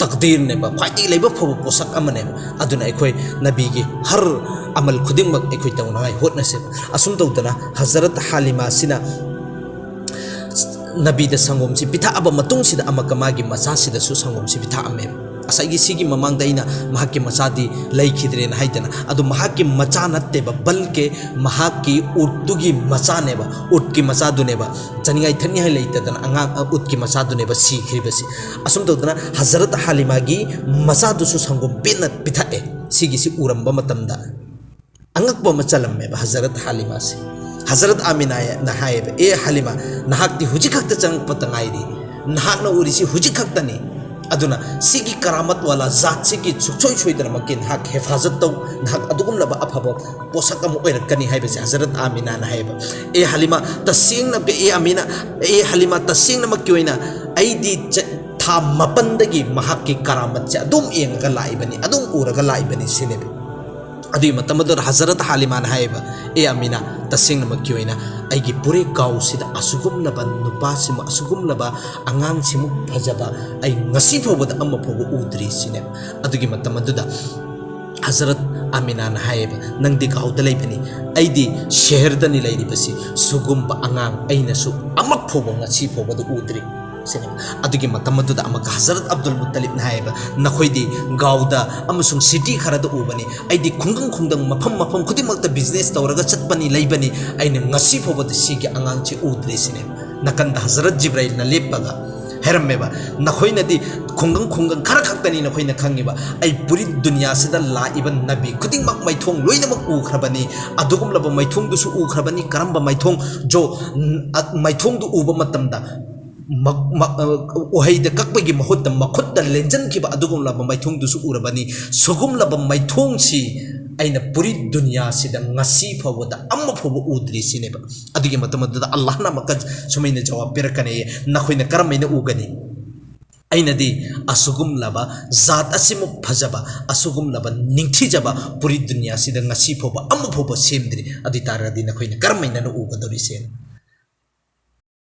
ꯇꯛꯗꯤꯔꯅꯦꯕ, ꯈ꯭ꯋꯥꯏꯗꯒꯤ ꯂꯥꯏꯕꯛ ꯐꯕ ꯄꯣꯠꯁꯛ ꯑꯃꯅꯦꯕ꯫ ꯑꯗꯨꯅ ꯑꯩꯈꯣꯏ ꯅꯕꯤꯒꯤ ꯍꯔ ꯑꯃꯜ ꯈꯨꯗꯤꯡꯃꯛ ꯑꯩꯈꯣꯏ ꯇꯧꯅꯉꯥꯏ ꯍꯣꯠꯅꯁꯦꯕ꯫ ꯑꯁꯨꯝ ꯇꯧꯗꯅ ꯍꯖꯔꯠ ꯍꯥꯂꯤꯃꯥꯁꯤꯅ ꯅꯕꯤꯗ ꯁꯪꯒꯣꯝꯁꯤ ꯄꯤꯊꯛꯑꯕ ꯃꯇꯨꯡꯁꯤꯗ ꯑꯃꯛꯀ ꯃꯥꯒꯤ ꯃꯆꯥꯁꯤꯗꯁꯨ ꯁꯪꯒꯣꯝꯁꯤ ꯄꯤꯊꯛꯑꯝꯃꯦꯕ꯫ ꯉꯁꯥꯏꯒꯤ ꯁꯤꯒꯤ ꯃꯃꯥꯡꯗ ꯑꯩꯅ ꯃꯍꯥꯛꯀꯤ ꯃꯆꯥꯗꯤ ꯂꯩꯈꯤꯗ꯭ꯔꯦꯅ ꯍꯥꯏꯗꯅ, ꯑꯗꯨ ꯃꯍꯥꯛꯀꯤ ꯃꯆꯥ ꯅꯠꯇꯦꯕ, ꯕꯜꯀꯦ ꯃꯍꯥꯛꯀꯤ ꯎꯠꯇꯨꯒꯤ ꯃꯆꯥꯅꯦꯕ, ꯎꯠꯀꯤ ꯃꯆꯥꯗꯨꯅꯦꯕ, ꯆꯥꯅꯤꯡꯉꯥꯏ ꯊꯛꯅꯤꯡꯉꯥꯏ ꯂꯩꯇꯗꯅ ꯑꯉꯥꯡ, ꯑ, ꯎꯠꯀꯤ ꯃꯆꯥꯗꯨꯅꯦꯕ ꯁꯤꯈ꯭ꯔꯤꯕꯁꯤ꯫ ꯑꯁꯨꯝ ꯇꯧꯗꯅ ꯍꯖꯔꯠ ꯍꯥꯂꯤꯃꯥꯒꯤ ꯃꯆꯥꯗꯨꯁꯨ ꯁꯪꯒꯣꯝ ꯄꯦꯟꯅ ꯄꯤꯊꯛꯑꯦ꯫ ꯁꯤꯒꯤꯁꯤ ꯎꯔꯝꯕ ꯃꯇꯝꯗ ꯑꯉꯛꯄ ꯑꯃ ꯆꯜꯂꯝꯃꯦꯕ ꯍꯖꯔꯠ ꯍꯥꯂꯤꯃꯥꯁꯦ꯫ ꯍꯖꯔꯠ ꯑꯥꯃꯤꯅꯥꯅ ꯍꯥꯏꯌꯦꯕ, "ꯑꯦ ꯍꯥꯂꯤꯃꯥ, ꯅꯍꯥꯛꯇꯤ ꯍꯧꯖꯤꯛ ꯈꯛꯇ ꯆꯪꯉꯛꯄꯇ ꯉꯥꯏꯔꯤ, ꯅꯍꯥꯛꯅ ꯎꯔꯤꯁꯤ ꯍꯧꯖꯤꯛ ꯈꯛꯇꯅꯤ, ꯑꯗꯨꯅ ꯁꯤꯒꯤ ꯀꯔꯥꯃꯠ ꯋꯥꯂꯥ ꯖꯥꯠꯁꯤꯒꯤ ꯁꯨꯡꯁꯣꯏ ꯁꯣꯏꯗꯅꯃꯛꯀꯤ ꯅꯍꯥꯛ ꯍꯦꯐꯥꯖꯠ ꯇꯧ, ꯅꯍꯥꯛ ꯑꯗꯨꯒꯨꯝꯂꯕ ꯑꯐꯕ ꯄꯣꯠꯁꯛ ꯑꯃ ꯑꯣꯏꯔꯛꯀꯅꯤ" ꯍꯥꯏꯕꯁꯦ ꯍꯖꯔꯠ ꯑꯥꯃꯤꯅꯥꯅ ꯍꯥꯏꯌꯦꯕ꯫ "ꯑꯦ ꯍꯥꯂꯤꯃꯥ, ꯇꯁꯦꯡꯅ, ꯑꯦ ꯑꯥꯃꯤꯅꯥ, ꯑꯦ ꯍꯥꯂꯤꯃꯥ, ꯇꯁꯦꯡꯅꯃꯛꯀꯤ ꯑꯣꯏꯅ ꯑꯩꯗꯤ ꯆ-, ꯊꯥ ꯃꯥꯄꯟꯗꯒꯤ ꯃꯍꯥꯛꯀꯤ ꯀꯔꯥꯃꯠꯁꯦ ꯑꯗꯨꯝ ꯌꯦꯡꯉꯒ ꯂꯥꯛꯏꯕꯅꯤ, ꯑꯗꯨꯝ ꯎꯔꯒ ꯂꯥꯛꯏꯕꯅꯤ" ꯁꯤꯅꯦꯕ꯫ ꯑꯗꯨꯒꯤ ꯃꯇꯝ ꯑꯗꯨꯗ ꯍꯖꯔꯠ ꯍꯥꯂꯤꯃꯥꯅ ꯍꯥꯏꯌꯦꯕ, "ꯑꯦ ꯑꯃꯤꯅꯥ, ꯇꯁꯦꯡꯅꯃꯛꯀꯤ ꯑꯣꯏꯅ ꯑꯩꯒꯤ ꯄꯨꯔꯦ ꯒꯥꯎꯁꯤꯗ ꯑꯁꯤꯒꯨꯝꯂꯕ ꯅꯨꯄꯥꯁꯤꯃꯨꯛ, ꯑꯁꯤꯒꯨꯝꯂꯕ ꯑꯉꯥꯡꯁꯤꯃꯨꯛ ꯐꯖꯕ ꯑꯩ ꯉꯁꯤ ꯐꯥꯎꯕꯗ ꯑꯃ ꯐꯥꯎꯕ ꯎꯗ꯭ꯔꯤ" ꯁꯤꯅꯦꯕ꯫ ꯑꯗꯨꯒꯤ ꯃꯇꯝ ꯑꯗꯨꯗ ꯍꯖꯔꯠ ꯑꯃꯤꯅꯥꯅ ꯍꯥꯏꯌꯦꯕ, "ꯅꯪꯗꯤ ꯒꯥꯎꯗ ꯂꯩꯕꯅꯤ, ꯑꯩꯗꯤ ꯁꯍꯔꯗꯅꯤ ꯂꯩꯔꯤꯕꯁꯤ, ꯁꯤꯒꯨꯝꯕ ꯑꯉꯥꯡ ꯑꯩꯅꯁꯨ ꯑꯃ ꯐꯥꯎꯕ ꯉꯁꯤ ꯐꯥꯎꯕꯗ ꯎꯗ꯭ꯔꯤ" ꯁꯤꯅꯦꯕ꯫ ꯑꯗꯨꯒꯤ ꯃꯇꯝ ꯑꯗꯨꯗ ꯑꯃꯨꯛꯀ ꯍꯖꯔꯠ ꯑꯕꯗꯨꯜ ꯃꯨꯠꯇꯂꯤꯕꯅ ꯍꯥꯏꯌꯦꯕ, "ꯅꯈꯣꯏꯗꯤ ꯒꯥꯎꯗ ꯑꯃꯁꯨꯡ ꯁꯤꯇꯤ ꯈꯔꯗ ꯎꯕꯅꯤ, ꯑꯩꯗꯤ ꯈꯨꯡꯒꯪ ꯈꯨꯡꯒꯪ, ꯃꯐꯝ ꯃꯐꯝ ꯈꯨꯗꯤꯡꯃꯛꯇ ꯕꯤꯖꯤꯅꯦꯁ ꯇꯧꯔꯒ ꯆꯠꯄꯅꯤ, ꯂꯩꯕꯅꯤ, ꯑꯩꯅ ꯉꯁꯤ ꯐꯥꯎꯕꯗ ꯁꯤꯒꯤ ꯑꯉꯥꯡꯁꯤ ꯎꯗ꯭ꯔꯤ" ꯁꯤꯅꯦꯕ꯫ ꯅꯥꯀꯟꯗ ꯍꯖꯔꯠ ꯖꯤꯕ꯭ꯔꯥꯏꯜꯅ ꯂꯦꯞꯄꯒ ꯍꯥꯏꯔꯝꯃꯦꯕ, "ꯅꯈꯣꯏꯅꯗꯤ ꯈꯨꯡꯒꯪ ꯈꯨꯡꯒꯪ ꯈꯔ ꯈꯛꯇꯅꯤ ꯅꯈꯣꯏꯅ ꯈꯪꯉꯤꯕ, ꯑꯩ ꯄꯨꯔꯤ ꯗꯨꯅꯤꯌꯥꯁꯤꯗ ꯂꯥꯛꯏꯕ ꯅꯕꯤ ꯈꯨꯗꯤꯡꯃꯛ ꯃꯥꯏꯊꯣꯡ ꯂꯣꯏꯅꯃꯛ ꯎꯈ꯭ꯔꯕꯅꯤ, ꯑꯗꯨꯒꯨꯝꯂꯕ ꯃꯥꯏꯊꯣꯡꯗꯨꯁꯨ ꯎꯈ꯭ꯔꯕꯅꯤ꯫ ꯀꯔꯝꯕ ꯃꯥꯏꯊꯣꯡ? ꯖꯣ, ꯎꯝ, ꯑ, ꯃꯥꯏꯊꯣꯡꯗꯨ ꯎꯕ ꯃꯇꯝꯗ ꯃ-, ꯃ-, ꯑ, ꯎꯍꯩꯗ ꯀꯛꯄꯒꯤ ꯃꯍꯨꯠꯇ ꯃꯈꯨꯠꯇ ꯂꯦꯟꯖꯟꯈꯤꯕ ꯑꯗꯨꯒꯨꯝꯂꯕ ꯃꯥꯏꯊꯣꯡꯗꯨꯁꯨ ꯎꯔꯕꯅꯤ꯫ ꯁꯤꯒꯨꯝꯂꯕ ꯃꯥꯏꯊꯣꯡꯁꯤ ꯑꯩꯅ ꯄꯨꯔꯤ ꯗꯨꯅꯤꯌꯥꯁꯤꯗ ꯉꯁꯤ ꯐꯥꯎꯕꯗ ꯑꯃ ꯐꯥꯎꯕ ꯎꯗ꯭ꯔꯤ" ꯁꯤꯅꯦꯕ꯫ ꯑꯗꯨꯒꯤ ꯃꯇꯝ ꯑꯗꯨꯗ ꯑꯜꯂꯥꯍꯅ ꯑꯃꯨꯛꯀ ꯁꯨꯃꯥꯏꯅ ꯖꯋꯥꯕ ꯄꯤꯔꯛꯀꯅꯤ, "ꯅꯈꯣꯏꯅ ꯀꯔꯝꯍꯥꯏꯅ ꯎꯒꯅꯤ? ꯑꯩꯅꯗꯤ ꯑꯁꯤꯒꯨꯝꯂꯕ ꯖꯥꯠ ꯑꯁꯤꯃꯨꯛ ꯐꯖꯕ, ꯑꯁꯤꯒꯨꯝꯂꯕ ꯅꯤꯡꯊꯤꯖꯕ ꯄꯨꯔꯤ ꯗꯨꯅꯤꯌꯥꯁꯤꯗ ꯉꯁꯤ ꯐꯥꯎꯕ ꯑꯃ ꯐꯥꯎꯕ ꯁꯦꯝꯗ꯭ꯔꯤ꯫ ꯑꯗꯨ ꯑꯣꯏ ꯇꯥꯔꯒꯗꯤ ꯅꯈꯣꯏꯅ ꯀꯔꯝꯍꯥꯏꯅ ꯎꯒꯗꯧꯔꯤꯁꯦ?"